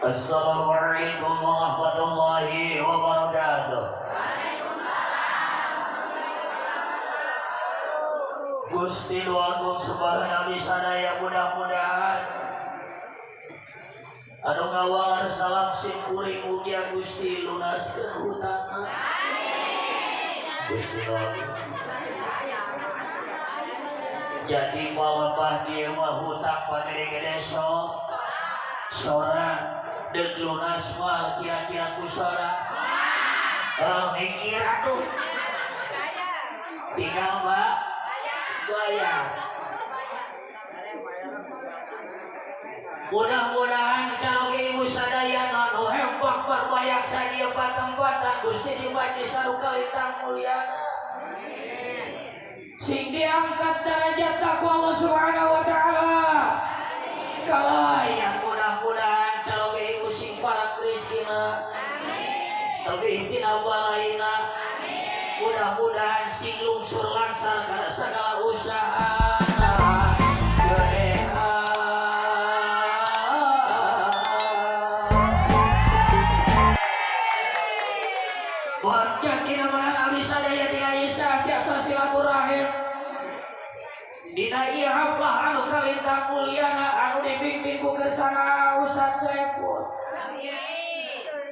Assalamualaikum warahmatullahi wabarakatuh. Waalaikumsalam. Gusti nu agung subhanahu wa sadaya mudah-mudahan anu ngawalar salam sim kuring mugia Gusti lunaskeun hutangna. Gusti nu agung. Jadi palebah dieu mah hutang pagede-gede sok sora deuk lunas moal kira-kira ku sora. Oh, mikir atuh. Tinggal Mbak bayar. Mudah-mudahan caroge ibu sadayana nu hempang barbayak sadia patempatan Gusti di majelis anu kalintang mulyana. Sing diangkat derajat ku Allah Subhanahu wa taala. Kalayan mudah-mudahan caroge ibu sing parak rezekina. Amin. Lebih tina balaina. Amin. Mudah-mudahan sing lungsur langsar kana sagala usaha. Dina ieu haflah anu kalintang mulyana anu dipimpin ku kersana Ustaz Saepul.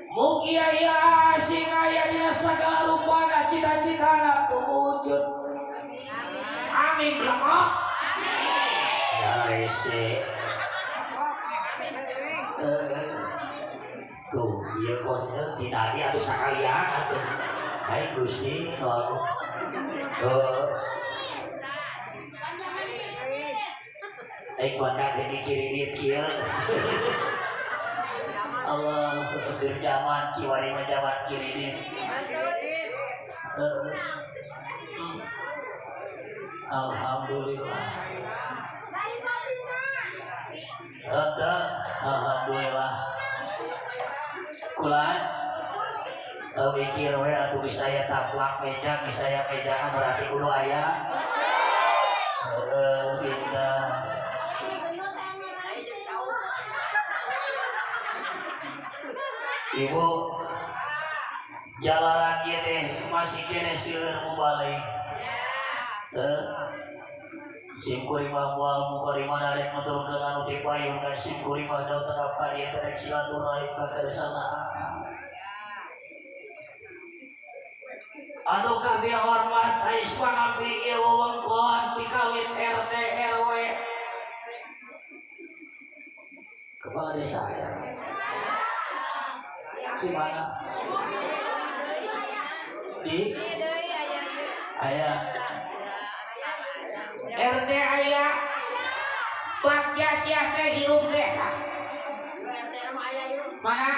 Mugi aya sing aya dina sagala rupana cita-citana tumujud. Amin. Amin. Amin. Tuh, ieu kosnya di tadi atuh sakalian atuh. Hai Gusti nu agung. Aing bakal dikirimit kieu. Allah keur zaman kiwari mah zaman kirimit. Alhamdulillah. Alhamdulillah. Kulan mikir we atuh bisa aya taplak meja, bisa aya mejana berarti kudu aya. Heeh, pindah. Ibu jalaran ieu teh masih keneh seueur mubalig. Teu sim kuring mah moal mukarima rek nuturkeun anu ti payun kan sim kuring mah daun tetap ka dieu teh rek silaturahim ka kersana. Anu kabeh hormat ais pangapi ieu wewengkon ti kawit RT RW kepala desa aya. Di mana? Di aya RT aya bagja sia teh hirup teh. Mana?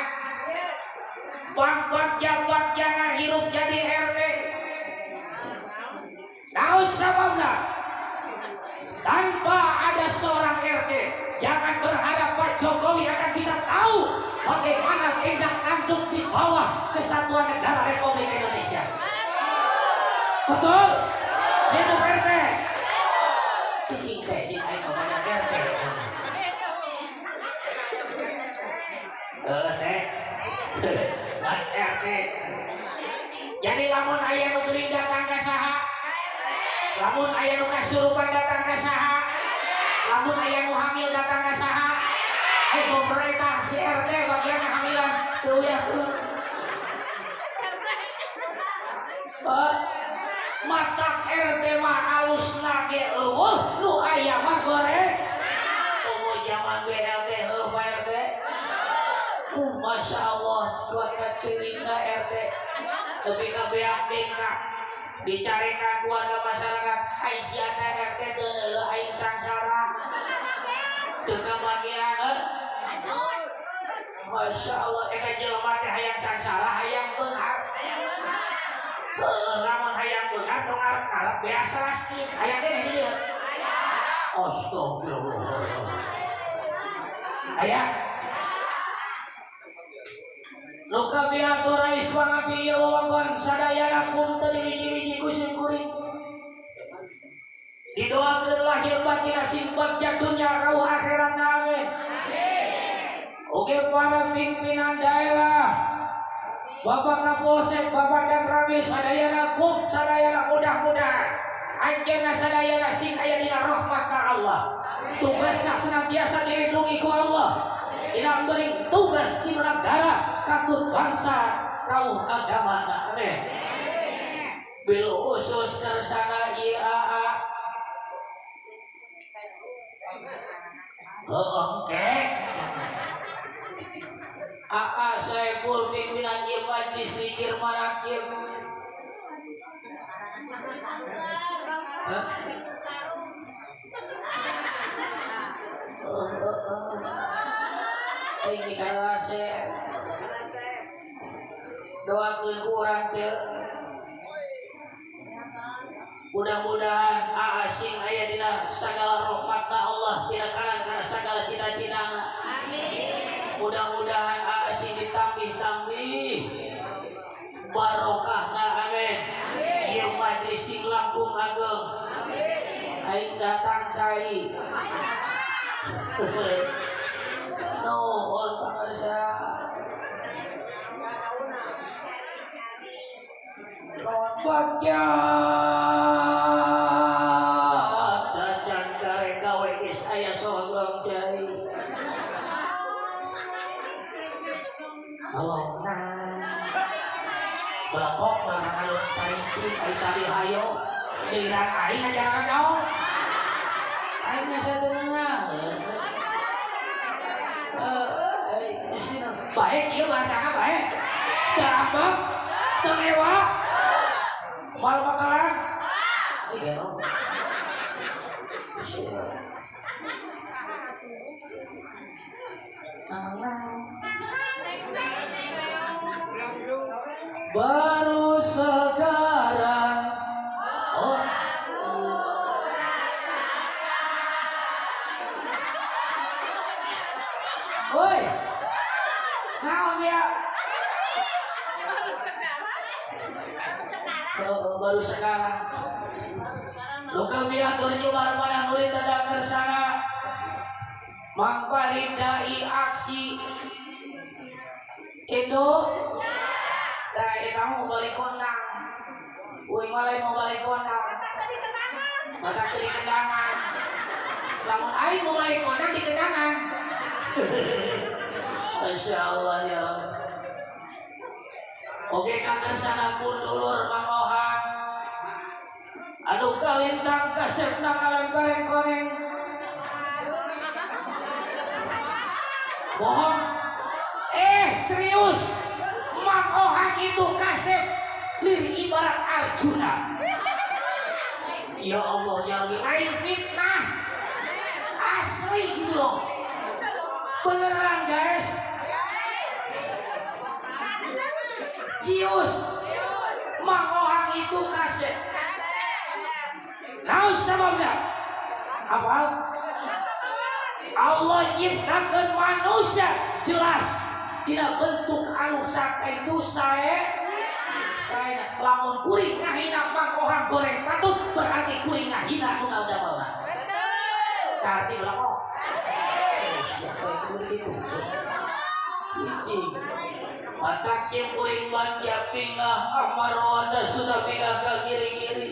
Bang bagja bagjana hirup jadi RT. Naon sababna? Tanpa ada seorang RT, jangan berharap Pak Jokowi akan bisa tahu bagaimana tindak tanduk di bawah Kesatuan Negara Republik Indonesia. Betul? Hidup RT. Cicing teh di aing mah banyak RT. Teh. RT. Jadi lamun aya nu geuring datang ka saha? Lamun aya nu kasurupan datang ka saha? Lamun aya nu hamil datang ka saha? Ai pemerintah si RT bagian kehamilan tuh ya tuh. Matak RT mah alusna ge eueuh nu aya mah goreng. Tunggu zaman BLT heuh Pak RT. Masya Allah kuat kacilina RT. Tapi ka beak bengkak dicarekan keluarga masyarakat Aisyah RT teu neuleuh aing sangsara. Teu kabagian. Masya Allah eta jelema teh hayang sangsara hayang beunghar. Heuh lamun hayang beunghar tong arep-arep biasa raskin hayang teh di dieu. Astagfirullah. Aya nu kabiatur rais pangapi ieu wewengkon sadayana punten hiji-hiji ku sim kuring. Didoakeun lahir batin sing bagja dunya rauh akhirat amin. Oke Oke para pimpinan daerah, Bapak Kapolsek, Bapak dan Rami sadayana kum sadayana mudah-mudahan anjeunna sadayana sing aya dina rahmatna Allah. Tugasna senantiasa dilindungi ku Allah. Dina geuning tugas di negara katut bangsa rauh agama. Amin. Bil khusus kersana IAA. Oke. AA Saiful pimpinan ieu majlis zikir manakib. Ini karase doakeun ku urang teh. Mudah-mudahan AA sing aya dina sagala rahmatna Allah dina kanan kana sagala cita-citana. Amin. Mudah-mudahan AA sing ditambih-tambih barokahna. Amin. Ieu majlis sing langkung ageng. Amin. Aing datang cai. Nuhun pangarsa. Bagya cacan gareng gawe geus aya sohong cai. Alongna belakok barang anu caricing ai tadi hayo giliran aing ajaran naon aing geus sateunah. Baik ieu bahasana baik. Teu ambek, teu ewa. Mal bakalan. Iya. Baru sekarang oh. Woi, naon dia? Baru sekarang. Luka biatur jumar mana nulis tanda kersana. Mang Farid dai aksi Indo. Dah eta mau balik kondang. Uing malai mau balik kondang. Matak teu dikendangan. Lamun aing mau balik kondang dikendangan. Masya Allah ya Rabb. Oke kakersana pun dulur Mang Ohang. Anu kalintang kasepna ngalempareng koneng. Bohong. Serius. Mang Ohang itu kasep lir ibarat Arjuna. Ya Allah ya Rabbi, lain fitnah. Asli gitu loh. Beneran guys. Cius. Mang Ohang itu kasep. Naon sababna? Apa? Allah nyiptakeun manusia jelas dina bentuk anu sakaitu sae sae lamun kuring ngahina Mang Ohang goreng patut berarti kuring ngahina nu ngadamelna. Betul. Arti belako. Siapa yang itu? Hiji. Matak sim kuring banja pingah amar wada sudah pingah ke kiri-kiri.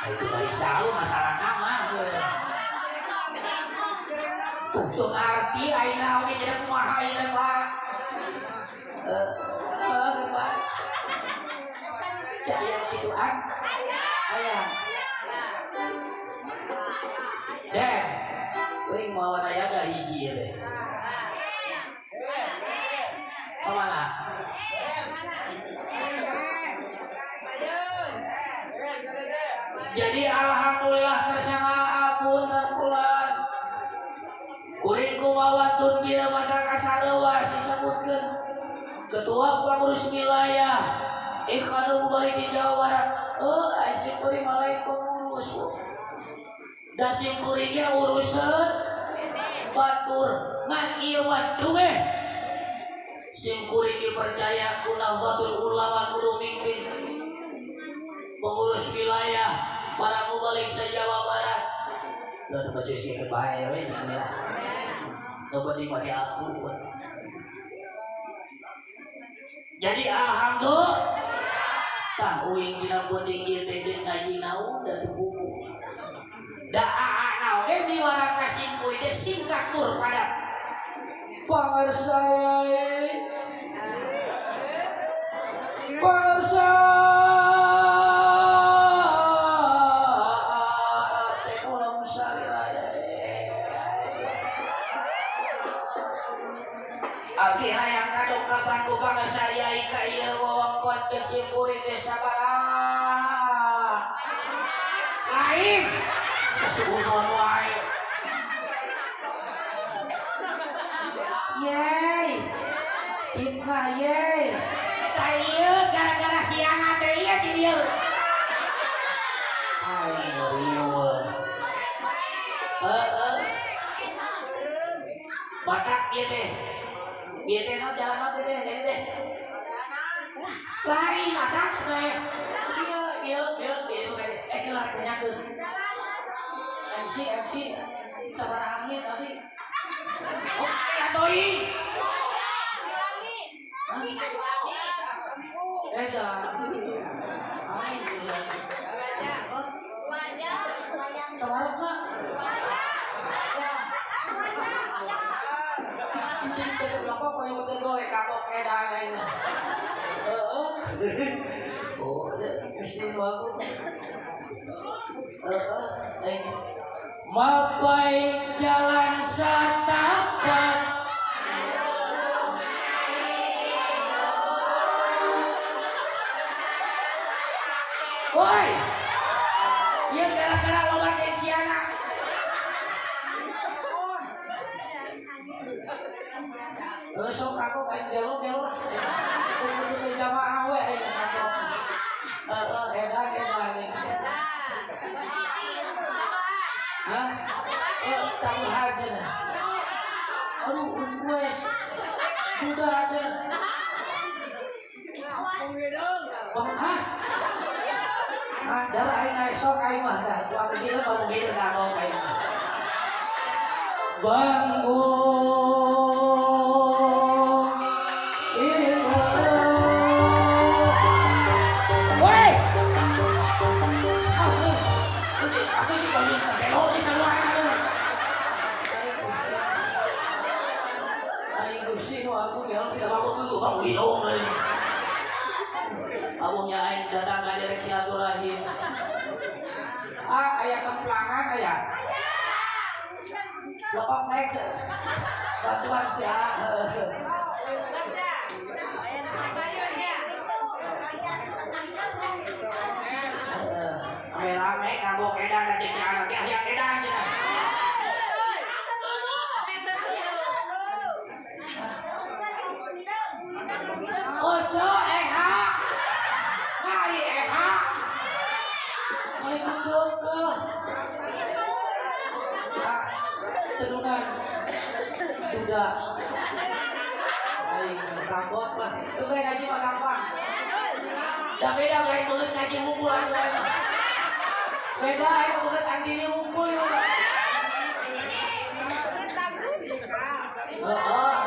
Itu dari selalu masalah nama. Tuh arti aina oge jadi kumaha ieu Pak. Pak. Caya gituan. Aya. Deh. Euy mawa daya hiji ieu. Kemana? Jadi alhamdulillah kersana apun kulan. Kuring kumawatun bieu masyarakat sareuwas disebutkeun ketua pengurus wilayah Ikhwanul Mubaligheen Jawa Barat. Ai sim kuring mah lain pengurus. Da sim kuringnya urusan batur ngan ieu mah dumeh. Sim kuring dipercaya ku Nahdlatul Ulama kudu mimpin pengurus wilayah para mubaligh se-Jawa Barat. Teu baca sih ke bae we jeung lah. Coba di mah diaku. Jadi alhamdulillah tah uing dina beuting ieu teh deui ngaji naon da teu buku. Da aa oge miwarang ka simkuring teh singkat tur padat. Pangarsa pangarsa teh ulam salira. Abdi hayang kadongkapan ku pangarsa yai ka ieu wewengkon ceuk simkuring teh sabaraha. Lain sasuhunon wae. Yeay, fitnah yeay. Tah ieu gara-gara siana teh ieu di dieu. Aing riweuh. Heeh. Batak ieu teh. Ieu teh naon jalan naon teh teh teh. Lain atas teh. Ieu ieu ieu ieu teh eh kelar tanyakeun. MC MC sabaraha menit abi? Oke atoi. Eda. Sabarna. Encing saya berapa poin hotel goe kapok edan lain. Heeh. Oh, istri aku. Heeh, mapai jalan satapak. Woi, ieu gara-gara loba tensiana. Heuh sok aku main gelo-gelo lah. Kudu jamaah we aing kapok. Heeh, edan edan. Hah? Tahu aja. Aduh, gue sudah aja. Wah, hah? Ah, darah aing sok aing mah dah. Dua begini, kamu begini kamu aing. Bangun ibu. Woi. Aku ini kalau gelo di saluran. Aing gusti nu aku gelo tidak bangun dulu, bangun hidung. Abungnya aing datang ka direk silaturahim. Ah, aya kemplangan aya. Lokok naik bantuan sia. Rame-rame kabok edan da cek sia dia hayang edan cenah. Ojo eha. Mari eha. Mari keukeuh. Tenunan. Duda. Aing kapok mah. Teu bae ngaji mah gampang. Da beda lain beungeut ngaji hungkul anu lain mah. Beda aing beungeut andiri hungkul ieu. Heeh.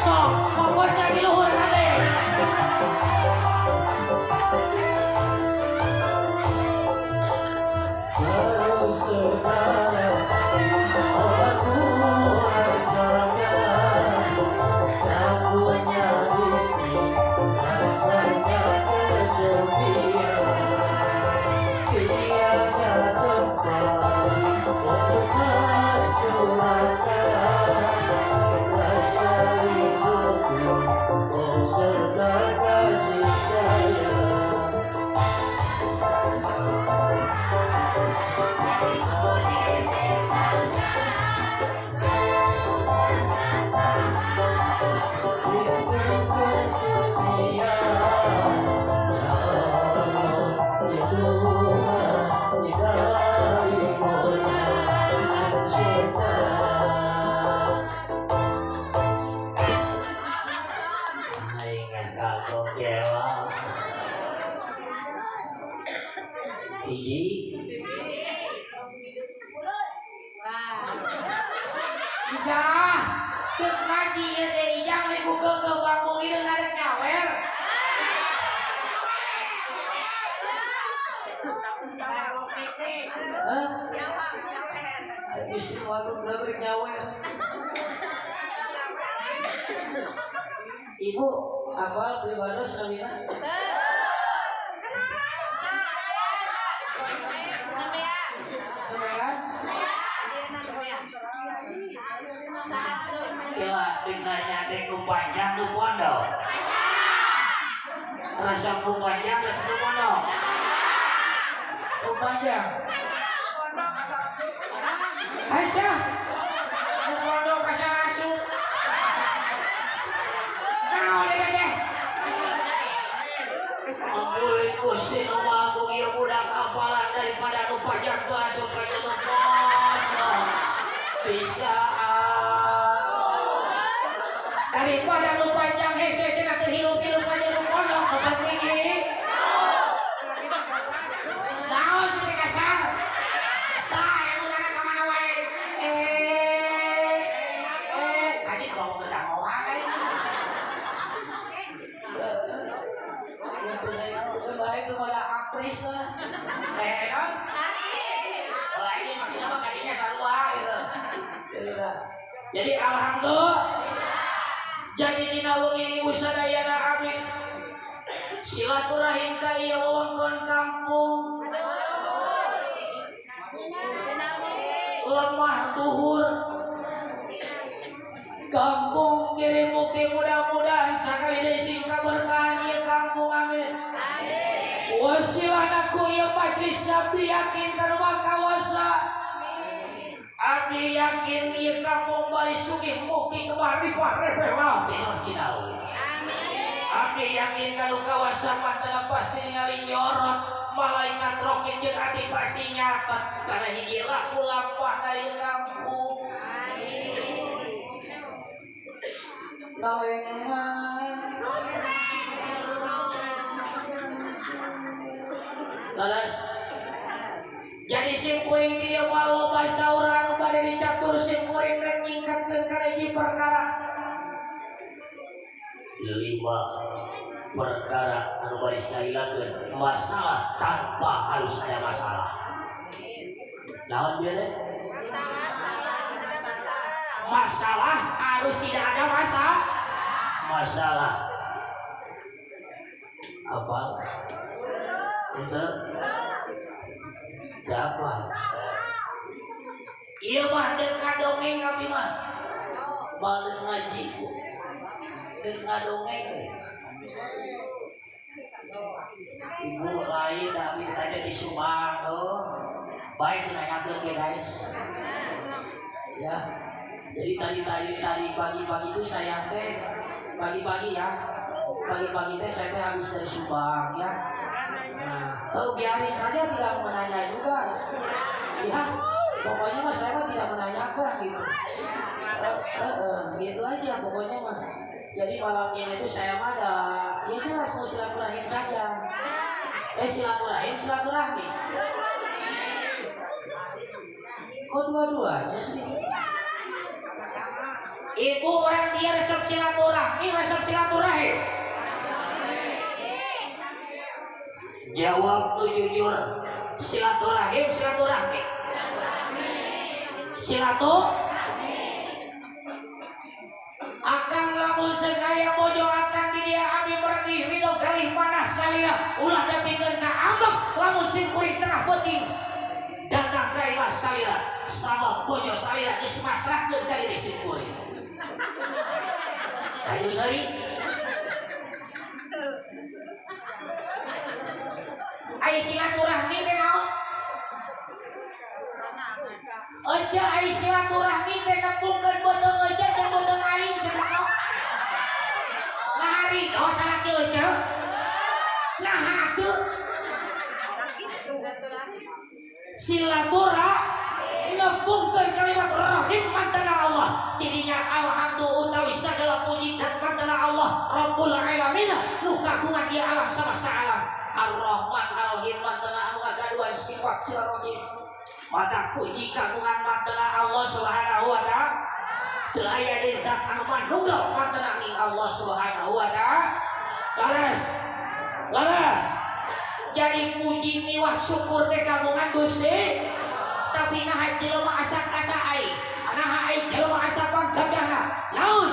Sok, pokoknya di luhur kabeh. Terus sekarang aku rasakan tak punya istri, rasanya kesepian. Jago gela. Hiji. Ijah, teu ngaji ieu teh ijang ribu keukeuh bambu ieu ngarek nyawer. Hah? Ayo bisi wae geura nyawer. Ibu, apal pribados namina? Sampean? Kela nanya dek nu panjang nu pondok. Resep nu panjang resep nu pondok. Nu panjang. Aisyah. Nu pondok asa asup. Naon eta teh? Ampun Gusti nu Maha Agung ieu budak apalan daripada nu panjang teu asup ka nu pondok. Bisa daripada nu panjang hese cenah teu hirup-hirup aja nu pondok nu tinggi. Naon sih teh kasar? Tah emang ka mana wae? Haji kabawa geutang wae. Baik kepada aktris lah. Non? Ini maksudnya mah kadinya sarua gitu. Jadi alhamdulillah. Jadi dina wengi ibu sadayana amin. Silaturahim ka ieu wewengkon kampung. Lemah tuhur. Kampung Giri Mukti mudah-mudahan sakali deui sing kaberkahan ieu kampung amin. Wasilanaku ieu majlis abdi yakin ka nu Maha Kawasa. Abdi yakin ieu kampung bari sugih mukti kemah rifah refewa di Cidaun. Abdi yakin ka nu kawasa mah teu pasti ningali nyorot malaikat rokib jeung ati pasti nyatet kana hiji laku lampahna ieu kampung. Naweng mah laras. Jadi sim kuring di dieu mah loba saur anu bade dicatur sim kuring rek nyingkatkeun kana hiji perkara. 5 perkara anu baris ngahilakeun masalah tanpa harus ada masalah. Naon bieu teh? Masalah harus tidak ada masalah. Masalah. Apa? Untuk siapa? Iya mah deuk ngadongeng abdi mah. Balik ngaji. Deuk ngadongeng we. Ibu lain abdi tadi di Subang oh. Baik nanyakeun ge guys. Ya. Jadi tadi pagi-pagi itu saya teh pagi-pagi ya. Pagi-pagi teh saya teh habis dari Subang ya. Nah, biarin saja tidak menanya juga. Ya, pokoknya mah saya mah tidak menanyakan gitu. Gitu aja pokoknya mah. Jadi malam ini tuh saya mah ada ya jelas mau silaturahim saja. Silaturahim, silaturahmi. Kok dua-duanya sih? Ibu orang dia resep silaturahmi, resep silaturahim. Jawab tuh jujur. Silaturahim, silaturahmi. Silaturahmi. Akang lamun segaya bojo akang di dia abi meredih ridho kalih manah salira ulah dapikeun ka ambek lamun sim kuring tengah peuting datang ka imah salira sabab bojo salira geus masrahkeun ka diri sim kuring. Ayo sari. Ai silaturahmi teh naon? Euceu ai silaturahmi teh nembungkeun beuteung euceu jeung beuteung aing saha? Ngahari oh salaki euceu. Nah atuh silaturahmi Ditepungkeun kalimat rahim mantana Allah. Tidinya alhamdulillah utawi sagala puji dan mantana Allah Rabbul Alamin nu kagungan ieu alam samesta alam. Ar-Rahman Ar-Rahim mantana anu kagaduhan sifat sirahim. Mata puji kagungan mantana Allah Subhanahu wa taala. Teu aya deui zat anu manunggal mantana ning Allah Subhanahu wa taala. Laras. Laras. Jadi puji miwah syukur teh kagungan Gusti. Tapi naha jelema asak-asa aing, naha aing jelema asa panggagahna. Naon?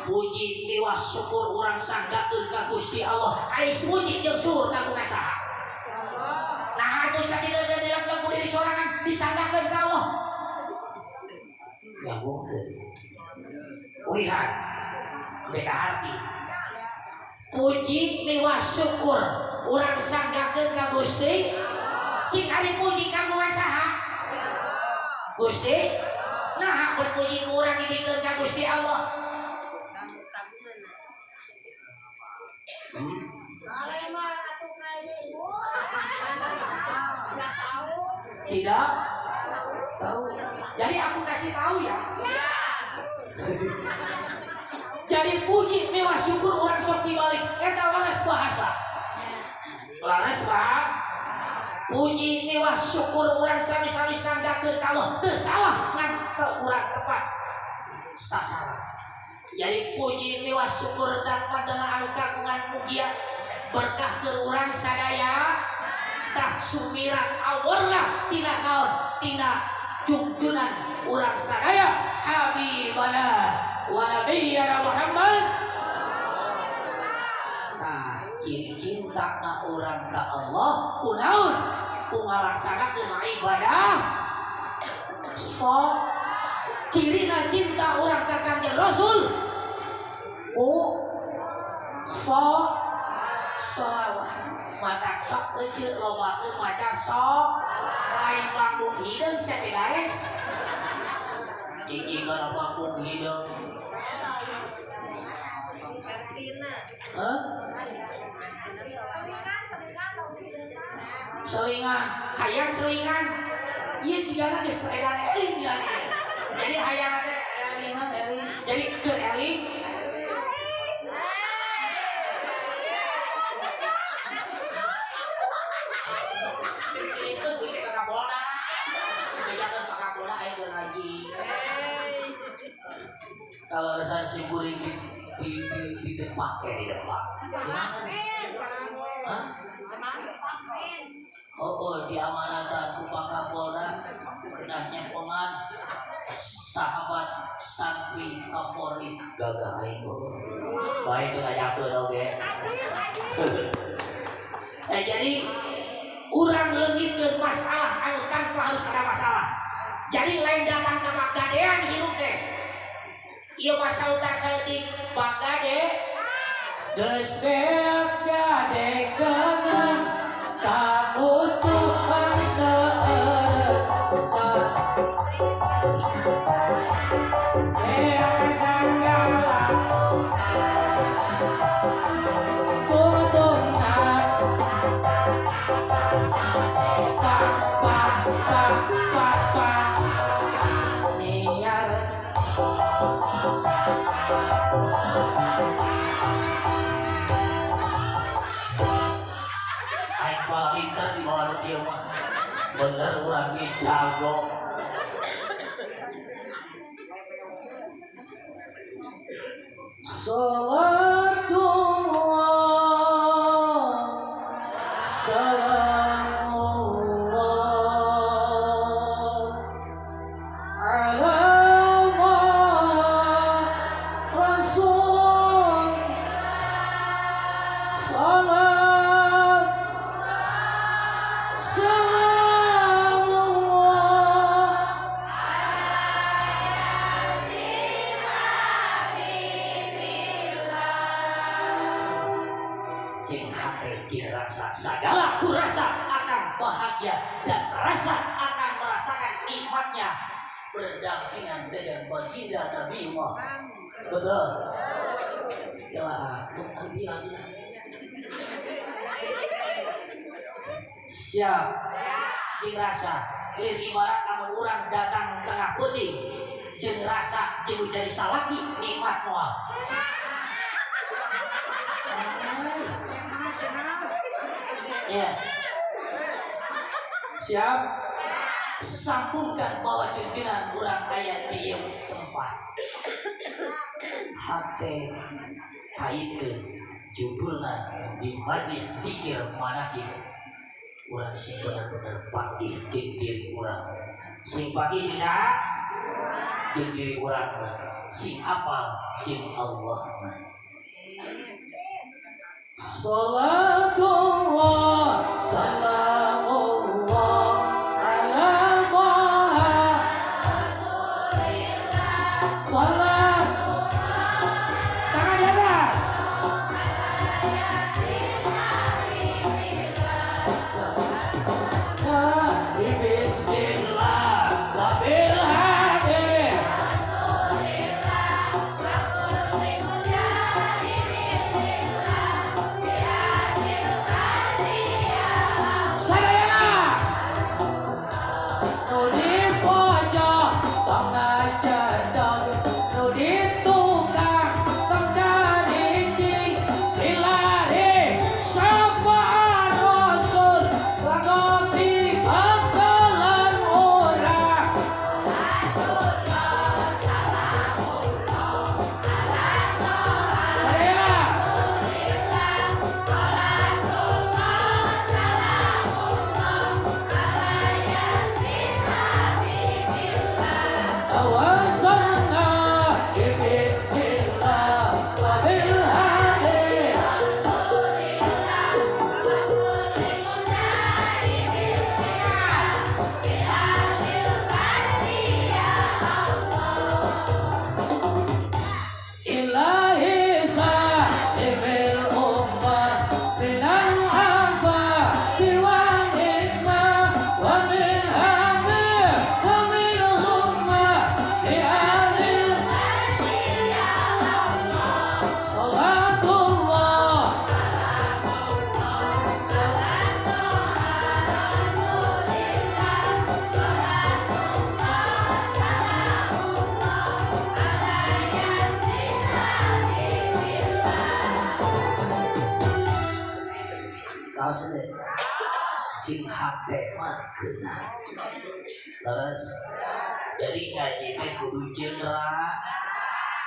Puji miwah syukur urang sanggakeun ka Gusti Allah. Aing puji jeung syukur kagungan saha? Naha atuh sakitu dilakukan ku diri sorangan disanggakeun ka Allah. Gabungkeun. Uihan. Beta arti. Puji miwah syukur urang sanggakeun ka Gusti. Cik ari puji kagungan saha? Gusti. Nah, berpuji ku urang dibikeun ka Gusti Allah. Tidak tahu. Jadi aku kasih tahu ya. Jadi puji mewah syukur orang sok dibalik. Eta laras bahasa. Laras bahasa. Puji mewah syukur orang sami-sami sanggakeun ka Allah. Teu salah ngan teu urang tepat sasaran. Jadi puji mewah syukur dan padana anu kagungan mugia berkah keur urang sadaya. Tah sumirat awarlah tina naon tina jungjunan urang sadaya habibana wa nabiyana Muhammad. Nah, ciri cinta na urang ka Allah kunaon ku ngalaksanakeun ibadah. So cirina cinta urang ka Kanjeng Rasul ku so sholawat. Mata sok ece lobakeun maca sok lain panggung hideung sia teh guys. Gigi kana panggung hideung. Hah? Selingan, hayang selingan. Ieu jigana geus edan eling ya. Jadi hayang teh elingan eling. Jadi keur eling. Dikirimkeun duit ka Kapolda. Dijakeun ka Kapolda aya keur haji. Kalau rasa syukuri di depak ya di depak. Di mana? Hah? Oh, di amanatan ku Pak Kapolda kenahnya pongan sahabat santri Kapolri gagah aing. Baik ngajakeun oge. Nah, jadi urang leungitkeun masalah anu tanpa harus ada masalah. Jadi lain datang ke Pagadean hirup teh. Ieu masalah tak saeutik Pagade geus beak gadekeunna kabutuhan seueur. Beak sanggala kudungan pa pa pa pa pa niar. Aing palinter di bawah nu kieu mah. Bener urang ge jago. Salatullah salamullah ala Rasul salat salamullah cing hate cing rasa segala ku rasa akan bahagia dan rasa akan merasakan nikmatnya berdampingan dengan baginda Nabi Muhammad. Betul. Ya, bilang. Siap. Cing rasa. Lir ibarat lamun urang datang tengah peuting jeung rasa jeung jadi salaki nikmat moal. Ya. Siap? Sambungkan bahwa junjunan urang aya di ieu tempat. Hate kaitkeun judulna di majlis zikir manaqib. Urang sing bener-bener panggih jeung diri urang. Sing panggih jeung saha? Jeung diri urang. Sing apal jeung Allah. Salatullah salamullah ala Muhammad Rasulillah. Salat tangan di atas. Bismillah wa bil hadi Sadayana nu di pojok tong ngacedog nu di tukang tong caricing dilari syafaat Rasul kanggo pibekalan urang. Sadayana Tawasalna bismillah wa bil hadi Ilahi sahibul ummah minal afabi wa hikmah wa min hammi wa min ghummah li ahlil salatullah Raos teh cing hate mah keuna. Leres. Jadi ngaji teh kudu jeung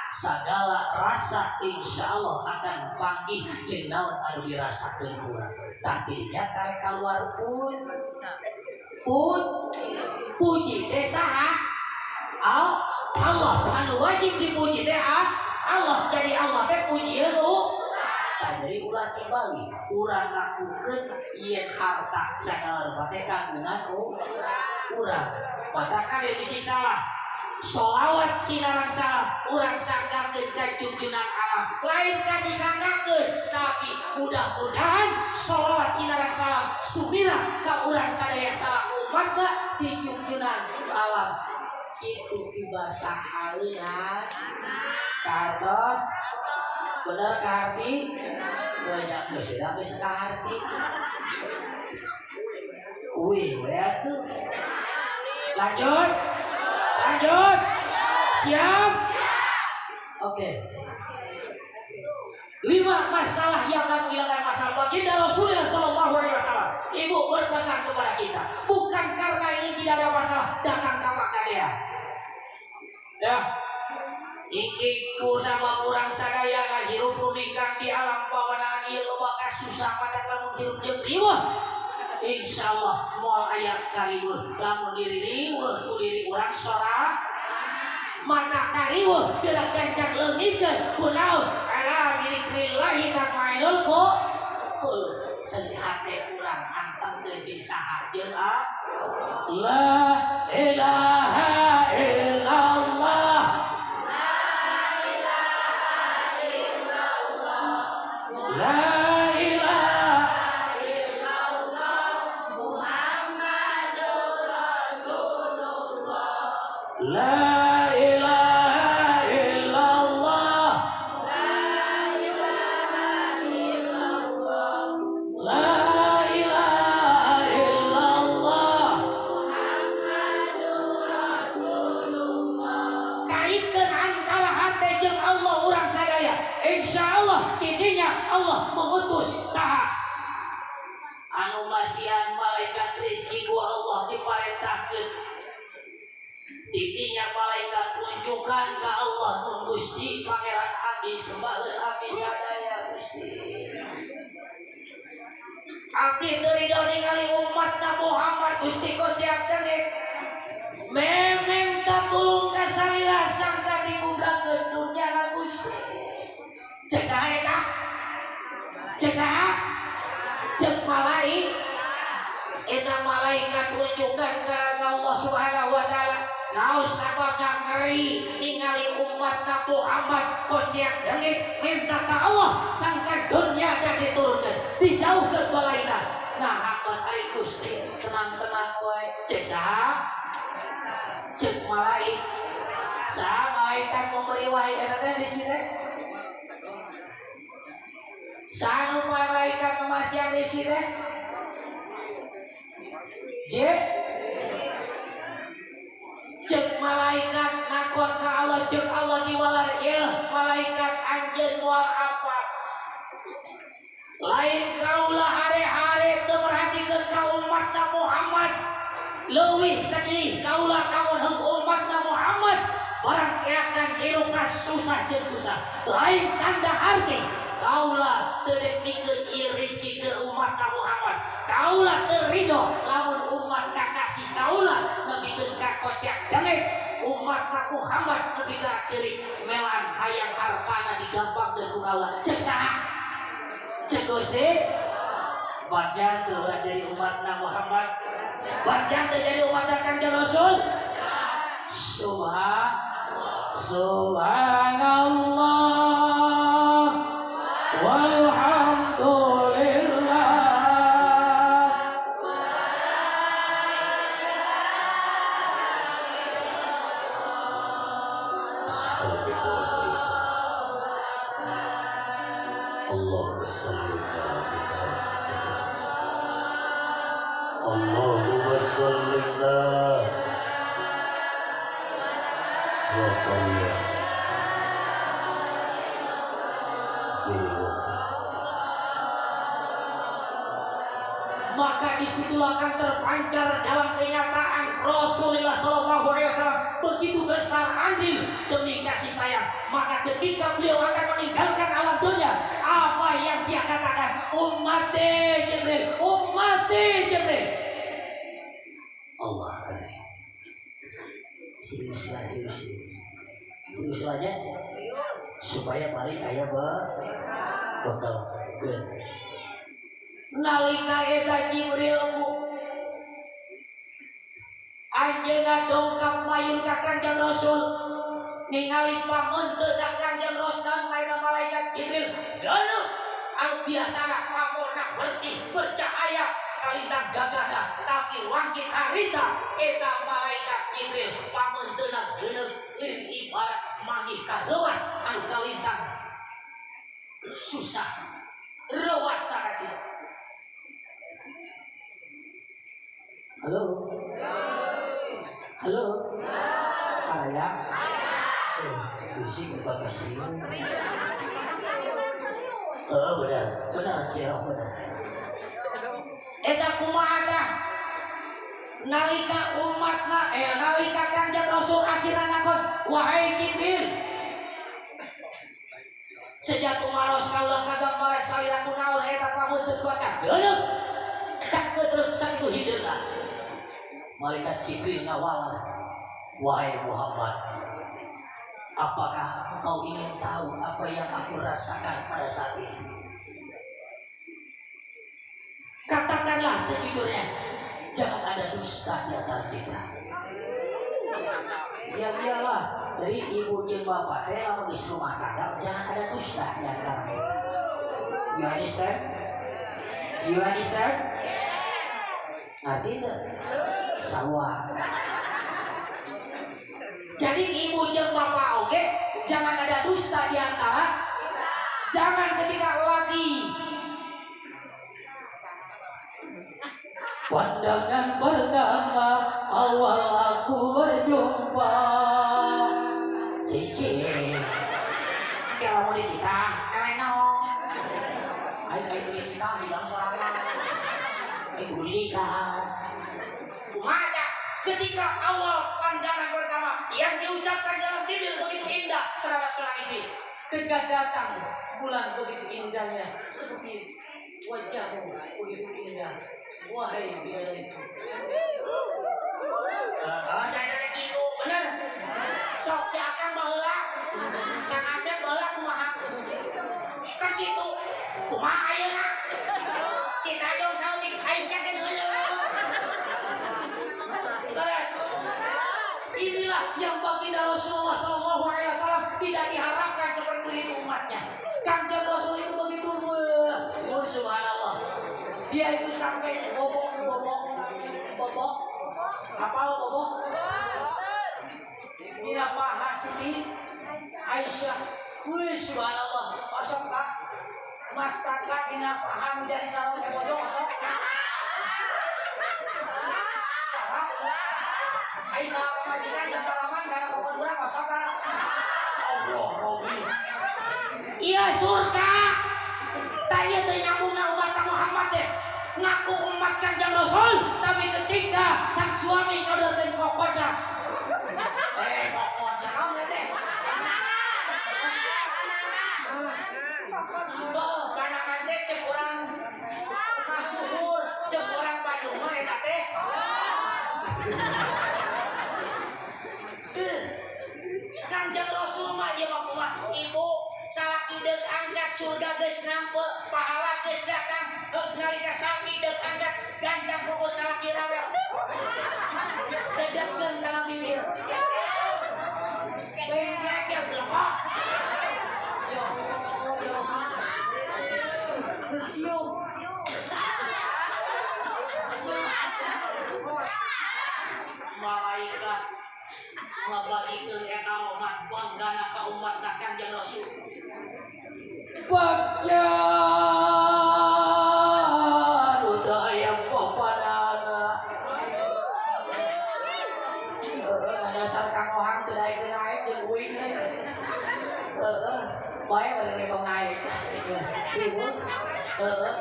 sagala rasa insya Allah akan panggih jeung naon anu dirasakeun urang. Tah tidinya karek kaluar pun pun puji teh saha? Allah anu wajib dipuji teh Allah. Jadi Allah teh pujieun Tah jadi ulah timbali urang ngakukeun yen harta sagala rupa teh kagungan urang. Matakan bisi salah. Solawat sinaran salam urang sanggakeun ka junjunan alam. Lain ka disanggakeun, tapi mudah-mudahan solawat sinaran salam sumira ka urang sadaya salah umatna di junjunan alam. Kitu dibasa haeuna. Kartos bener kaharti? Banyak geus sudah geus kaharti. Wih, we atuh. Lanjut. Lanjut. Siap? Oke. 5 masalah yang kamu hilangkan masalah baginda Rasulullah Shallallahu Alaihi Wasallam. Ibu berpesan kepada kita, bukan karena ini tidak ada masalah datang ke Makadea. Ya. Iki ku sama urang sadaya ngahirup rumingkang di alam pawenangan ieu loba kasusah matak lamun hirup jeung riweuh. Insyaallah moal aya kariweuh lamun diri riweuh ku diri urang sora mata kariweuh gerak gancang leungikeun kunaon ala dzikrillahi tatmainul qulub. Seung hate urang antengkeun jeung saha jeung La ilaha illallah La ilaha illallah Muhammadur Rasulullah. La ilaha illallah La ilaha illallah La ilaha illallah Muhammadur Abdi teu ridho ningali umatna Muhammad Gusti kociak dengek. Mementa tulung ka salira sangka dikubrakeun dunyana Gusti. Cek saha eta? Cek saha? Cek malaikat. Eta malaikat rujukan ka Allah Subhanahu wa taala. Naon sababna ngeri ningali umatna Muhammad kociak dengek minta ka Allah sangka dunya dan diturunkeun dijauhkeun balaina. Nah hamba ari Gusti tenang-tenang wae. Cek saha? Cek malaikat. Saha malaikat memberi wahyu eta teh di sini teh? Saha nu malaikat ngamasihan di sini teh? Cek malaikat ngakuan ka Allah, cek Allah diwalar ieu malaikat anjeun moal apa. Lain kaula hare-hare teu merhatikeun ka umatna Muhammad. Leuwih sedih kaula kamun heung umatna Muhammad barang keakan hirupna susah jeung susah. Lain tanda arti kaula teu dek mikeun ieu rezeki keur umatna Muhammad. Kaula teu ridho lamun umat kakasih kaula nepikeun ka kociak dengek umatna Muhammad nepi ka ceurik melan hayang hartana digampangkeun ku kaula. Cek saha? Cek Gusti. Bajan teu urang jadi umatna Muhammad. Bajan teu jadi umatna Kanjeng Rasul. Subhanallah walhamdulillah. Allahumma shalli ala Allahumma shalli ala Maka disitulah akan terpancar dalam kenyataan Rasulullah SAW begitu besar andil demi kasih sayang. Maka ketika beliau akan meninggalkan alam dunia, apa yang dia katakan? Ummati Jibril, ummati Jibril. Allah karim. Serius lah, serius. Serius aja supaya balik ayah bekal ke. Nalika eta Jibril bu anjeunna dongkap mayun ka Kanjeng Rasul ningali pameunteuna Kanjeng Rasul eta malaikat Jibril geuleuh anu biasana pamorna bersih bercahaya kalintang gagahna tapi wangkit harita eta malaikat Jibril pameunteuna geuleuh lir ibarat manggih ka reuas anu kalintang susah reuas ta kasih. Halo, halo, ayah, bisik batas serius. Oh benar, benar cerah benar. Eta kumaha tah? Nalika umatna, nalika Kanjeng Rasul akhirna nakon, wahai Jibril, sejak tumaros kaula kagambaran salira kunaon eta pameuteuh kuat geuleuh. Cak terus sakitu hideungna. Malaikat Jibril ngawalar, wahai Muhammad, apakah engkau ingin tahu apa yang aku rasakan pada saat ini? Katakanlah sejujurnya, jangan ada dusta di antara kita. Ya iyalah, dari ibu jeung bapak teh lamun di rumah tangga jangan ada dusta di antara kita. You understand? You understand? Ngerti teu? Sawah. Jadi ibu jeung bapak oge jangan ada dusta di antara. Jangan ketika lagi pandangan pertama awal aku berjumpa cici. Kalau mau dititah, eleno. Ayo ayo dititah hilang sorangan. Ibu nikah. Maka ketika awal pandangan pertama yang diucapkan dalam bibir begitu indah terhadap seorang istri, ketika datang bulan begitu indahnya seperti wajahmu begitu indah. Wahai bidadari. Ada gitu, bener. Sok si Akang baheula, Kang Asep baheula kumaha? Kan gitu. Kumaha ayeuna? Kita jong saeutik Aisyah teh heuleuh. Beres. Inilah yang baginda Rasulullah Shallallahu Alaihi Wasallam tidak diharapkan seperti itu umatnya. Kanjeng Rasul itu begitu, subhanallah. Dia itu sampai bobok, bobok, bobok. Apal bobok? Dina paha Siti Aisyah. Wih, subhanallah. Masuk Pak. Mas Taka dina paha menjadi calon bojo masuk. Aisyah pamajikan sasalaman karena kokon urang masuk kana. Allah Robi. Iya surga. Tah ieu teh nyambungna umat Muhammad teh. Ngaku umat Kanjeng Rasul, tapi ketika sang suami nyodotin kokoda. Kokoda naon teh? Panangan teh cek urang Mas Luhur, cek urang Bandung mah eta teh. Kanjeng Rasul mah ieu mah kumaha? Ibu salaki deuk angkat surga geus nampe, pahala geus datang, heuk nalika salaki deuk angkat gancang pukul salaki rawel. Dedetkeun kana bibir. Bengkekeun blekok. Yo yo. Cium. Malaikat ngabagikeun eta rahmat banggana ka umat Kanjeng Rasul. Bagja nu teu aya papanana. Heeh, dasar Kang Ohang teu daekeun naek jeung uing. Heeh, bae bari tong naek. Ribut. Heeh.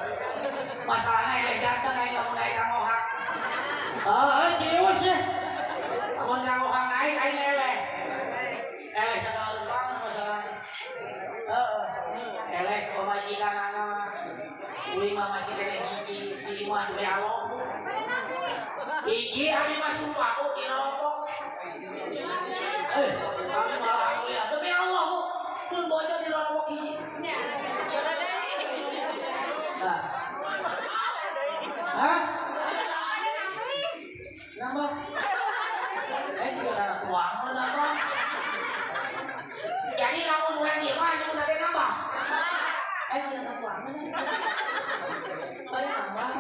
Masalahna eleh ganteng aing lamun naek Kang Ohang. Heeh, serius ya. Lamun Kang Ohang naek aing eleh. Eleh sagala rupana masalahna. Heeh. Eleh pamajikanana. Uing mah masih keneh hiji di imah demi Allah. Hiji abi mah sumpah bu di rokok. Abi mah alhamdulillah demi Allah bu. Pun bocor di rokok hiji. Nah. Hah? Nambah? Juga karena tuang nambah. Jadi lamun urang ieu mah nyebut teh nambah. Karena tuang. Bari nambah.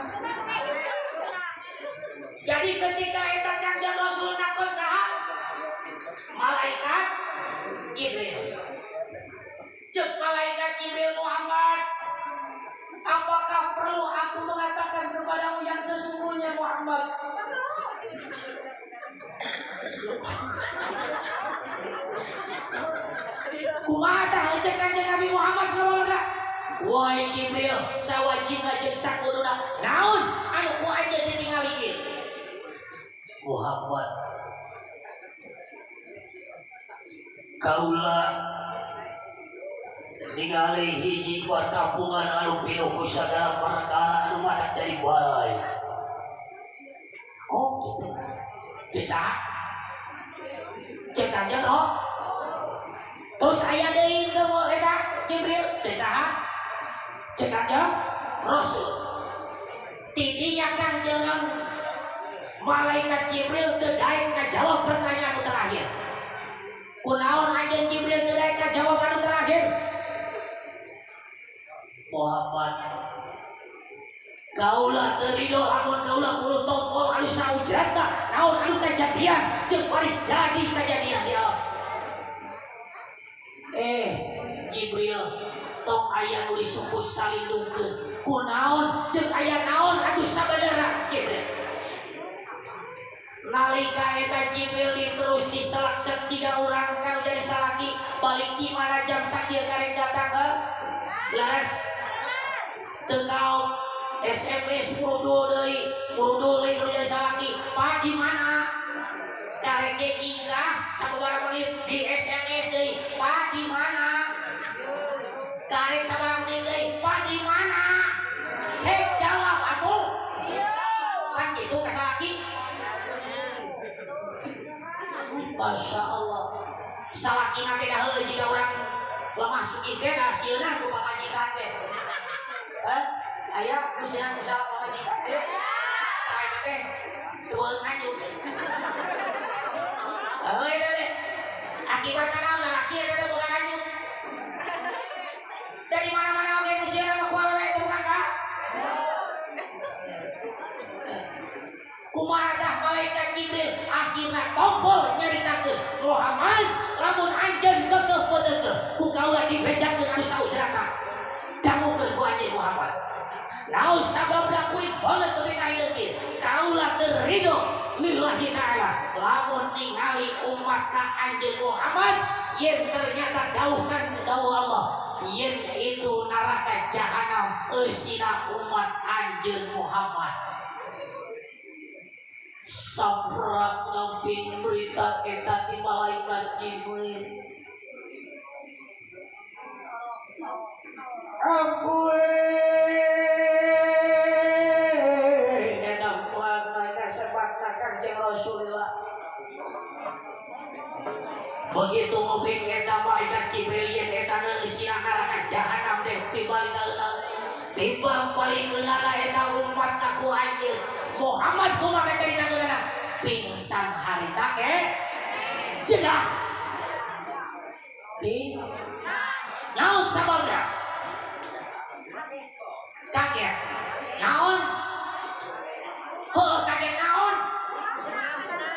Jadi ketika eta Kanjeng Rasul nakon saha? Malaikat Jibril. Cek malaikat Jibril, Muhammad, apakah perlu aku mengatakan kepadamu yang sesungguhnya Muhammad? Kumaha tah cek Kanjeng Nabi Muhammad ngomong? Wahai Jibril, sawajibna jeung sakuduna naon anu ku anjeun ditingalikeun? Muhammad, kaula ningali hiji perkampungan anu pinuh ku sagala perkara anu matak jadi balai. Oh gitu. Cek saha? Cek Kanjeng oh. Terus aya deui teu eta Jibril, cek saha? Cek Kanjeng Rasul. Tidinya Kanjeng malaikat Jibril teu daek ngajawab pertanyaan anu terakhir. Kunaon anjeun Jibril teu daek ngajawab anu terakhir? Muhammad, kaula teu ridho lamun kaula kudu tompol anu saujatna naon anu kajadian jeung baris jadi kajadian di alam. Jibril, tong aya nu disumput salindungkeun. Kunaon jeung aya naon atuh sabenerna Jibril? Nalika eta Jibril diterus diselak-selak tiga urang kan jadi salaki balik di mana jam sakieu karek datang ke laras teu kaop SMS purudul deui purudul deui kudu jadi salaki Pak di mana karek ge ingkah sababaraha menit di SMS deui Pak di mana karek sababaraha menit deui Pak di mana hek jawab atuh. Masya Allah. Salakina teh dah heueuh jiga urang lemah sugih teh da sieuna ku pamajikan teh. Aya nu sieuna ku salah pamajikan aya. Tah eta teh teu nganjuk. Heueuh eta teh. Akibatna naon lalaki eta teh boga nganjuk. Dari mana-mana oge nu sieuna mah ku awewe teh bukan ka? Kumaha tah malaikat Jibril akhirna tompol nyaritakeun Muhammad lamun anjeun keukeuh peuneukeun ku kaula dibejakeun anu saujrata dangukeun ku anjeun Muhammad. Naon sababna kuring banget tepi ka ieu kaula teu ridho lillahi ta'ala lamun ningali umatna anjeun Muhammad yen ternyata dauhkan dawuh Allah yen itu neraka jahanam eusina umat anjeun Muhammad. Saprak ngaping berita eta ti malaikat Jibril. Ampun enak banget kasebutna Kanjeng Rasulullah. Begitu nguping eta malaikat Jibril yen eta eusina neraka jahanam deh pibalikeunna. Tiba balikeunna eta umatna ku anjeun Muhammad kumaha caritakeunna pingsan harita ke jedah pingsan naon sababna kaget naon heuh kaget naon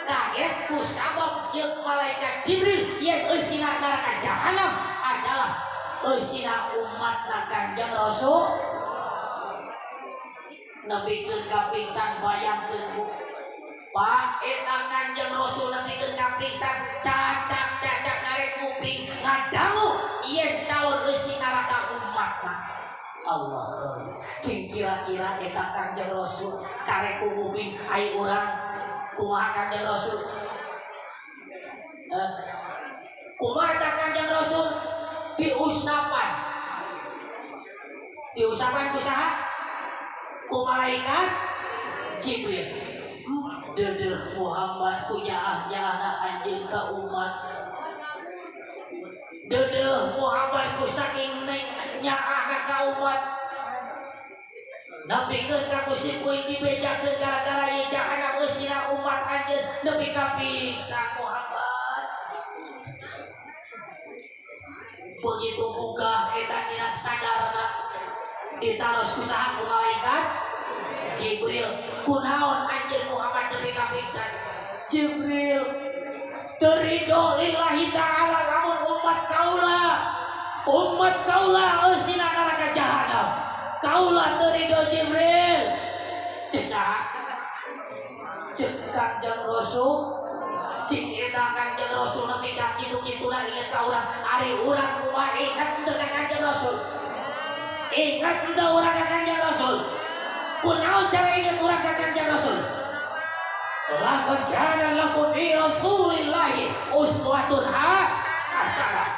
kaget ku sabab jeung malaikat Jibril yen eusina neraka jahanam adalah eusina umatna Kanjeng Rasul. Nepikeun ka pingsan bayangkeun bu Pak eta Kanjeng Rasul nepikeun ka pingsan cacak-cacak karek kuping ngadangu yen calon eusi neraka umatna. Allah roy cing kira-kira eta Kanjeng Rasul karek kuping ai urang kumaha Kanjeng Rasul kumaha ta Kanjeng Rasul diusapan diusapan ku saha ku malaikat Jibril. Dedeh Muhammad punya nyaah anjeun ka umat. Dedeh Muhammad ku saking nyaahna ka umat. Nepikeun ka ku sikuing dibejakeun gara-gara ieu jahanam eusina umat anjeun nepi ka pingsan Muhammad. Begitu munggah eta dina sadarna ditaros ku saha ku malaikat Jibril kunaon anjeun Muhammad nepi ka pingsan. Jibril teu ridho lillahi ta'ala lamun umat kaula eusina neraka jahanam. Kaula teu ridho Jibril. Ceuk saha? Ceuk Kanjeng Rasul. Cing eta Kanjeng Rasul nepi ka kitu-kituna inget ka urang. Ari urang kumaha inget teu ka Kanjeng Rasul? Ingat teu urang ka Kanjeng Rasul? Kunaon cara ingat urang ka Kanjeng Rasul? Laqad kana lakum fi Rasulillahi uswatun hasanah.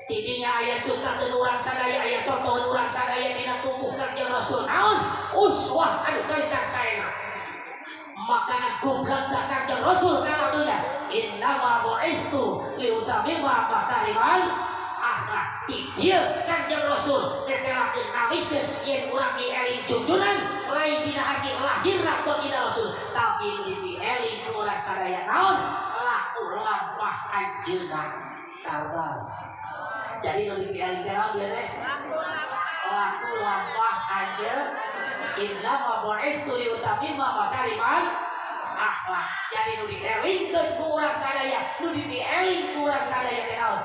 Tidinya aya ciptakeun urang sadaya, aya contoheun urang sadaya dina tubuh Kanjeng Rasul. Naon? Uswah anu kalitan saena. Makana goblokna Kanjeng Rasul kana dunya, innama bu'istu liutamima makarimal akhlak. Ti dieu Kanjeng Rasul netelakeun nawiskeun yen urang dieling junjunan lain dina arti lahirna baginda Rasul, tapi nu dieling ku urang sadaya naon? Laku lampah anjeunna karas. Jadi nu dieling teh naon bieu teh? Laku lampah anjeun. Innama bu'istu liutamima makarimal akhlak. Jadi nu dielingkeun ku urang sadaya, nu dieling ku urang sadaya teh naon?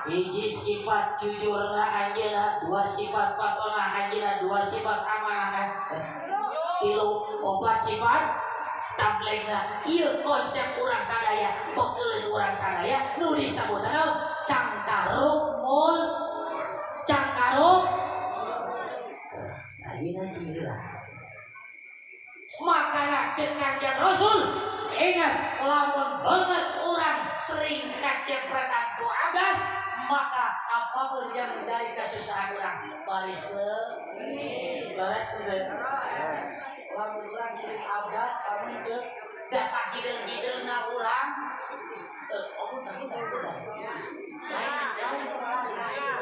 Hiji sifat jujurna anjeunna, dua sifat patona anjeunna, dua sifat amanah, tilu opat sifat tablegna. Ieu konsep urang sadaya, pekeuleun urang sadaya nu disebut naon? Cangkaruk mul, cangkaruk. Ayeuna cira. Makana ceuk Kanjeng Rasul, ingat lamun banget urang sering kasepretan ku abdas, maka apapun yang dari kesusahan urang baris leres. Lamun urang sering abdas kami teu Dasar hideung-hideungna urang. Oh, tadi udah. Lain, lain, lain.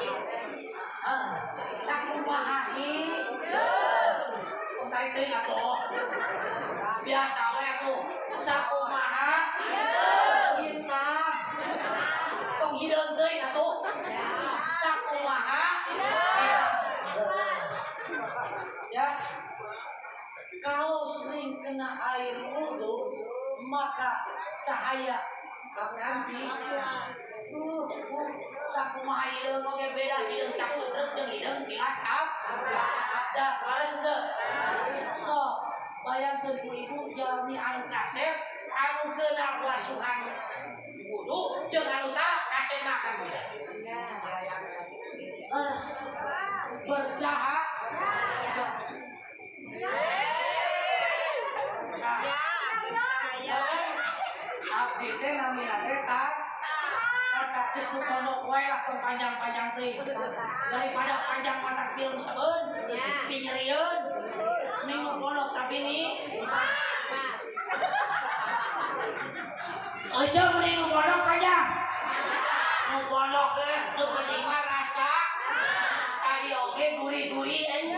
Sakumaha hideung. Tarik deui atuh. Biasa we atuh. Sakumaha hideung. Kita tong hideung teuing atuh. Sakumaha hideung. Ya. Kalau sering kena air wudhu, maka cahaya akan di sakumaha hideung oge beda hideung cakutrek jeung hideung tilas abdas leres teu. So, bayangkeun ku ibu jalmi anu kasep anu kena wasuhan wudhu jeung anu tah kasepna akan beda. Leres bercahaya. Abdi teh namina teh tata geus nu pondok wae lah tong panjang-panjang teuing. Daripada panjang mata film sebeun, pinyerieun. Minggu pondok tapi ni. Eueuh mending nu pondok panjang. Nu pondok teh nu penting mah rasa. Tadi oge gurih-gurih euy.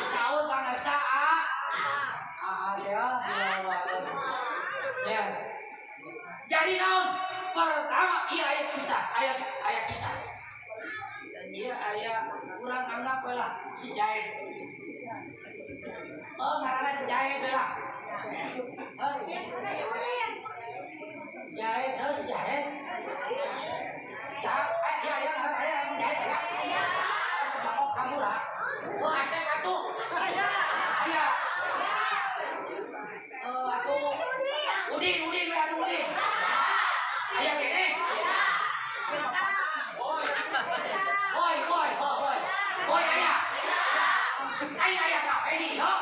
Saur pangersa ah. Ah teh ya. Jadi naon? Pertama, iya ayat kisah, ayat kisah. Iya ayat kurang anggap we lah si Jaed. Oh, ngaranna si Jaed we lah. Jaed, oh si Jaed. Sa, iya iya aya Jaed ya. Sebab kamura. Oh, asep atuh. Aya. Oh, atuh. Udin, udin, we atuh udin. Aya kene. Boy, boy, boy, boy. Boy aya. Aya aya kabeh di dieu.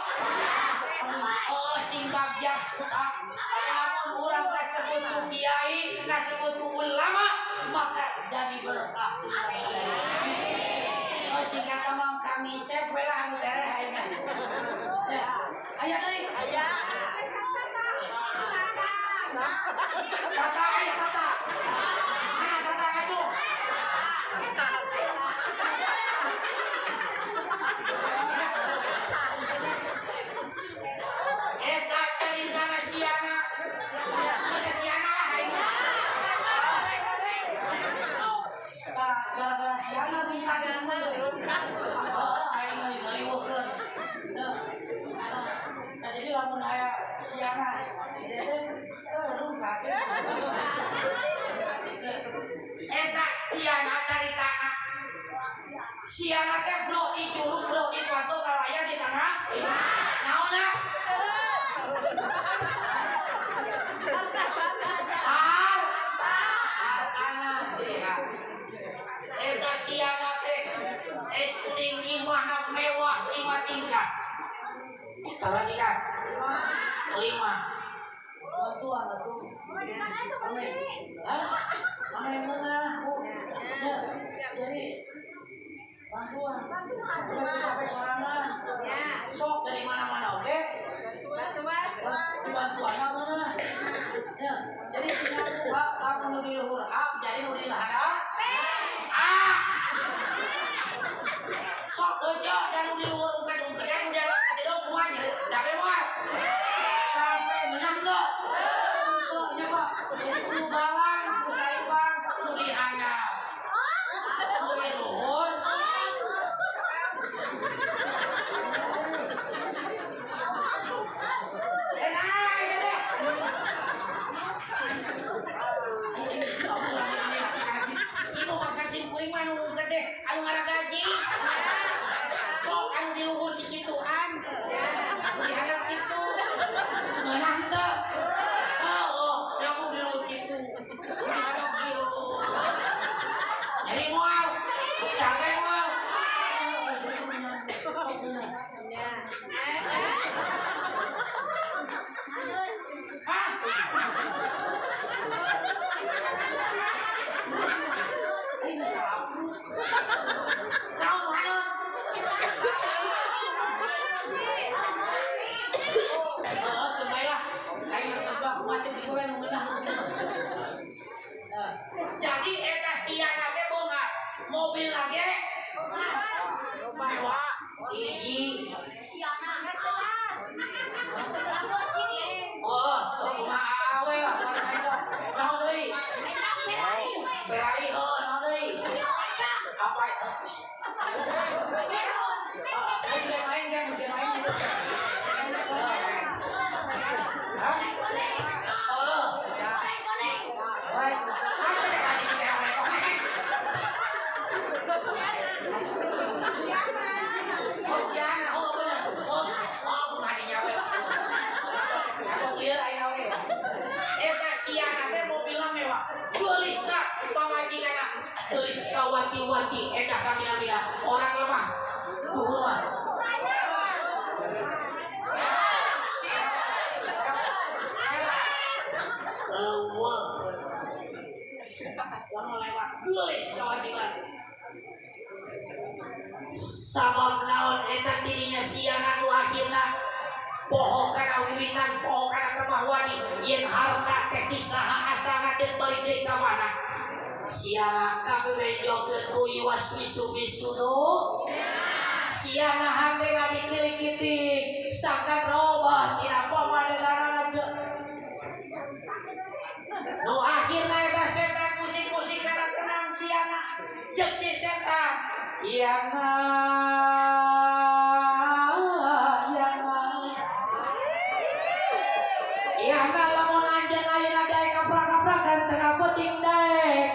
Oh, sing bagja. Lamun urang kasebut ku kiai, kasebut ku ulama, maka jadi berkah. Oh, sing kata mang kami sep we lah anu tereh ayeuna. Ya, aya deui. Aya. Tata aya tata. Mana tata ngacung? Eta caritana siana. Masa siana lah aing. Tah gara-gara siana rungkad. Oh, aing ngariweuhkeun. Nah, jadi lamun aya siana ieu teh rungkad. Eta siana caritana. Siana teh bro di curug bro di panto kalaya di tengah. Naonna? Hartana sehat. Eta siana teh es tinggi imahna mewah 5 tingkat. Sabaraha tingkat? 5. Bantuan atuh. Hah? Ame meunah, Bu. Ya, jadi bantuan. Bantuan sampai sorangan. Sok dari mana-mana oke? Bantuan. Bantuan mana? Ya, jadi sinyal hak lamun nu di luhur hak jadi nu di handap. Ah. Sok eueuh dan nu di luhur ungkeut-ungkeut nu di handap jadi kumaha capek moal. Sampai menang teu? Heuh nya Pak. Jadi nu balang, nu saipang, nu di handap. Nu di luhur. Ibu maksa simkuring mah nu ungkeut teh anu ngaragaji. Sok anu di luhur dikituan. Nu di handap kitu. Ngeunah teu? Oh, da di luhur kitu. Nu di handap kitu. Jadi moal, capek moal. Hah? Ini sapu. Naon haneut? Oh, teu bae lah. Aing teu bah. Mobil lagi mewah. Hiji oh, kumaha awe lah naon deui? Ferrari oh naon deui? Apa itu? Saya juga main kan, juga main gitu. Hah? Oh. Masa deh lagi kita koreng. Oh siana, oh bener. Oh, madinya we. Aku lieur aya we. Eta siana teh mobilna mewah. Geulisna pamajikanna. Geulis kawati-wati endah kamina-mina. Orang lemah. Luhur mah. Eueuh. Lamun lewat geulis kawati-wati. Sabab naon eta dirinya siana nu akhirna poho kana wiwitan poho kana temah wani yen harta teh di saha asalna deuk balik deui ka mana siana kabewenjokeun ku iwas misu-misu nu siana hatena dikilikitik sangkan robah tina pamadeganana ceuk nu akhirna eta setan musik-musik kana tenang siana jeung si setan Yana yana yana lamun anjeun ayeuna daek kaprak-kaprakan tengah peuting daek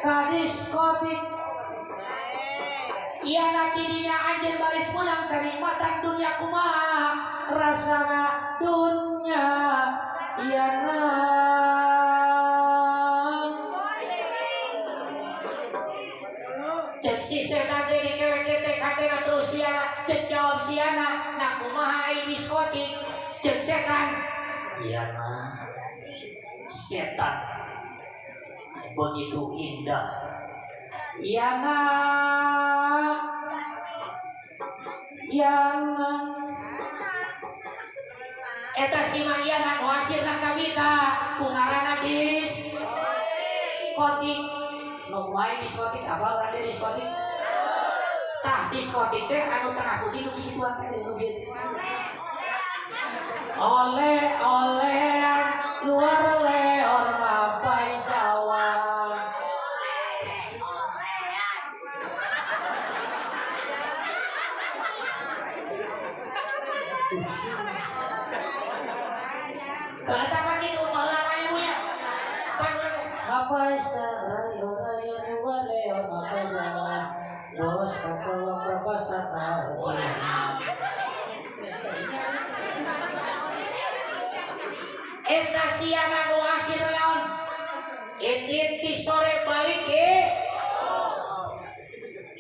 ka diskotik Yana tidinya anjeun baris meunang kanikmatan dunya kumaha rasana dunya Yana cek si setan teh dikewe-ketek hatena terus siana cek jawab siana nah kumaha ai diskotik cek setan Yana setan begitu indah Yana Yana eta si mah Yana nu akhirna kabita ku ngaranna diskotik. Nu kumaha diskotik apa urang teh diskotik? Tah diskotik teh anu tengah putih nu kituan teh nu kieu. Oleh olean luar leor mapai sawah. Kata apa gitu baheula mah ibunya. Mapai sawah luar leor mapai sawah. Bos kakolong berapa tahun. Eta siana nu akhir laon indit ti sore balik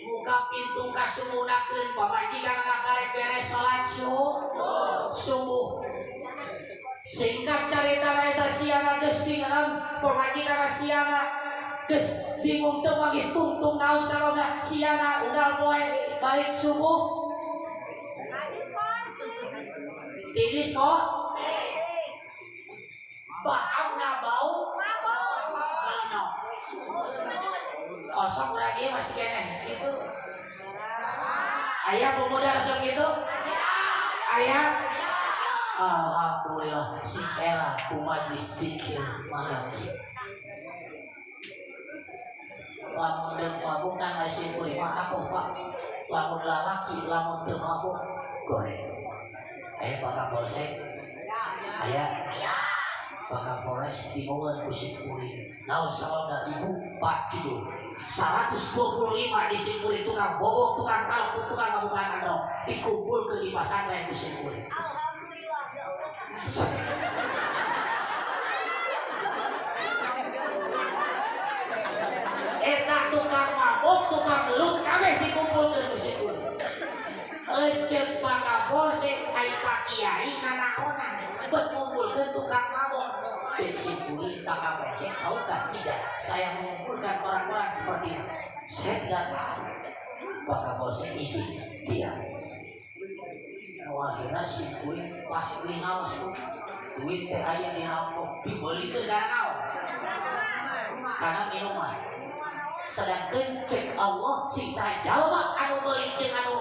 muka pintu kasumunakeun pamajikan anak karek beres salat subuh. Singkat carita eta siana geus bingung pamajikan siana geus bingung teu manggih tungtung naon sababna siana unggal poe balik subuh di disko bahauna bau mabok. Osok urang ieu masih keneh gitu. Aya pemuda resep gitu? Aya. Alhamdulillah si era ku majlis dzikir manaqib. Lamun deuk mabuk kan masih kuring mah atuh Pak. Lamun lalaki lamun teu mabuk goreng. Aya Pak Kapolsek? Aya. Pak Kapolres bingungan ku simkuring. Naon sababna ibu Pak gitu. 125 di simkuring tukang bobok, tukang kalpuk, tukang ngabukaan andong dikumpulkeun di pasantren ku simkuring. Alhamdulillah. Eta tukang mabok, tukang gelut kabeh dikumpulkeun ku simkuring. Eceuk Pak Kapolsek ai Pak Kiai nanaonan bet ngumpulkeun tukang mabok. Cek simkuring Pak Kapolsek tahukah tidak saya mengumpulkan orang-orang seperti itu? Saya tidak tahu. Pak Kapolsek izin dia. Akhirnya simkuring pasti beli ngaos duit teh aya di amplop dibelikeun kana naon? Kana minuman. Sedangkan cek Allah sing saha jalma anu meuli jeung anu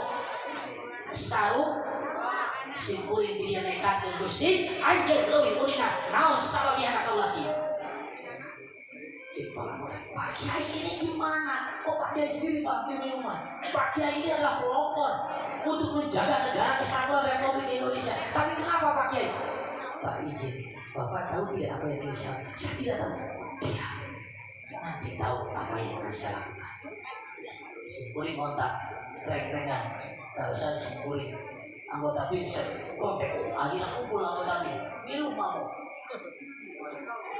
sarua sim kuring di dieu nekat jeung Gusti anjeun leuwih uninga naon sababna kaula kieu. Cek Pak Kiai ini gimana? Kok Pak Kiai sendiri Pak di rumah? Pak Kiai ini adalah pelopor untuk menjaga negara kesatuan Republik Indonesia. Tapi kenapa Pak Kiai? Pak izin, Bapak tahu tidak apa yang saya lakukan? Saya tidak tahu. Iya, nanti tahu apa yang akan saya lakukan. Simkuring kontak, reng-rengan, terusan simkuring. Anggota BIM saya kontak, akhirnya kumpul anggota BIM. Milu mau.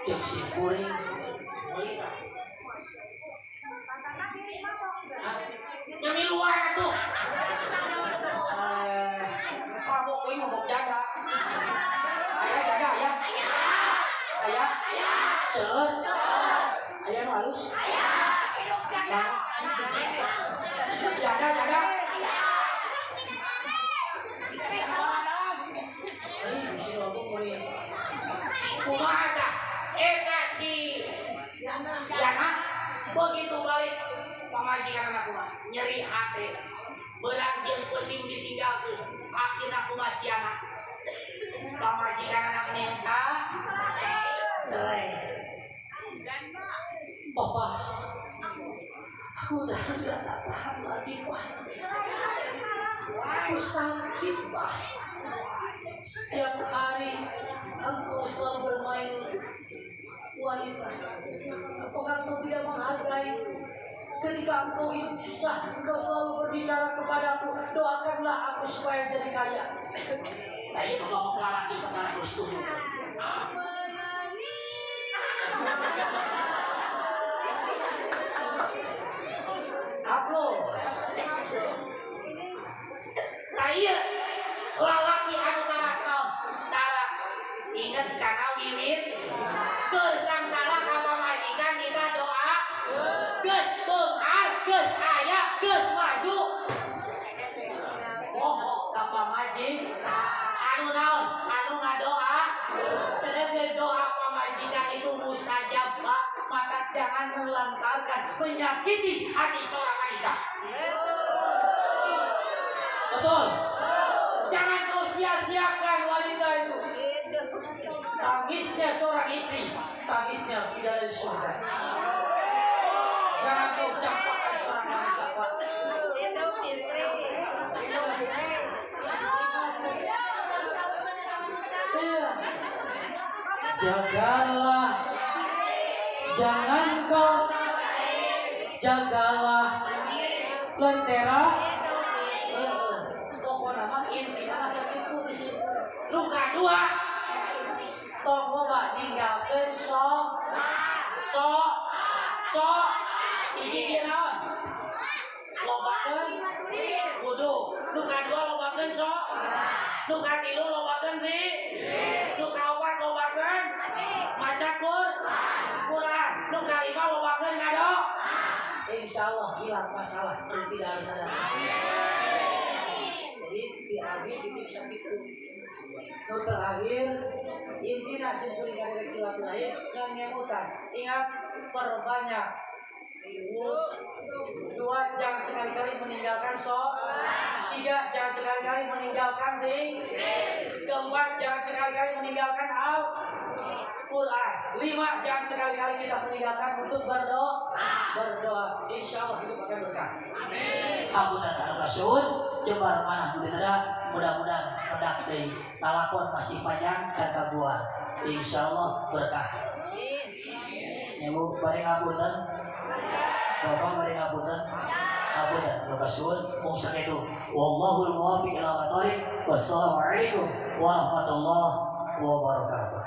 Cek simkuring melihat. Nyamiluan atuh. Mabok euy mabok janda. Aya janda aya? Aya. Seueur. Aya nu halus? Aya. Janda janda. Euy bisi ngomong kuring. Kumaha tah? Eta si Yana begitu balik pamajikan anak mah nyeri hati beurang jeung peuting ditinggalkeun akhirna kumaha si Yana pamajikan anak minta cerai. Papa, aku udah tak tahan lagi Pak, aku sakit Pak, setiap hari engkau selalu bermain wanita. Apakah engkau tidak menghargai? Ketika engkau hidup susah, engkau selalu berbicara kepadaku, doakanlah aku supaya jadi kaya. Tadi bapak mau laki sekarang harus setuju. Upload. Tadi lalaki anu tara naon? Tara inget kana wiwit kesangsara ka pamajikan kita doa geus beunghar geus aya geus maju moho ka pamajikan anu naon anu ngadoa sedangkan doa pamajikan itu mustajab Pak, maka jangan melantarkan menyakiti hati seorang wanita. Betul. Jangan kau sia-siakan wanita itu. Tangisnya seorang istri, tangisnya bidadari surga. Jangan kau campakkan seorang wanita, Pak. Itu istri. Iya. Jagalah, jangan kau jagalah lentera. Pokoknya mah intinya masa itu disebut. Luka dua. Tong loba ninggalkeun sok sok sok hiji ieu naon lobakeun wudu nu kadua lobakeun sok nu katilu lobakeun zikir nu kaopat lobakeun maca Quran nu kalima lobakeun ngadoa. Insyaallah hilang masalah tidak harus ada. Jadi di akhir titip sakitu. Nu terakhir intina simkuring karek silaturahim ngan ngemutan. Ingat perbanyak dua, jangan sekali-kali meninggalkan sholat. Tiga, jangan sekali-kali meninggalkan zikir. Keempat, jangan sekali-kali meninggalkan Al-Quran. Lima, jangan sekali-kali kita meninggalkan untuk berdoa. Berdoa, insya Allah hidup akan berkah. Amin. Apunten anu kasuhun, jembar manah nu ditera, mudah-mudahan pendak deui. Lalakon masih panjang can kabuar. Insya Allah berkah. Ya Bu, bari ngapunten. Bapak bari ngapunten. Ngapunten anu kasuhun, mung sakitu. Wallahul muwaffiq ila aqwamit thoriq. Wassalamualaikum warahmatullahi wabarakatuh.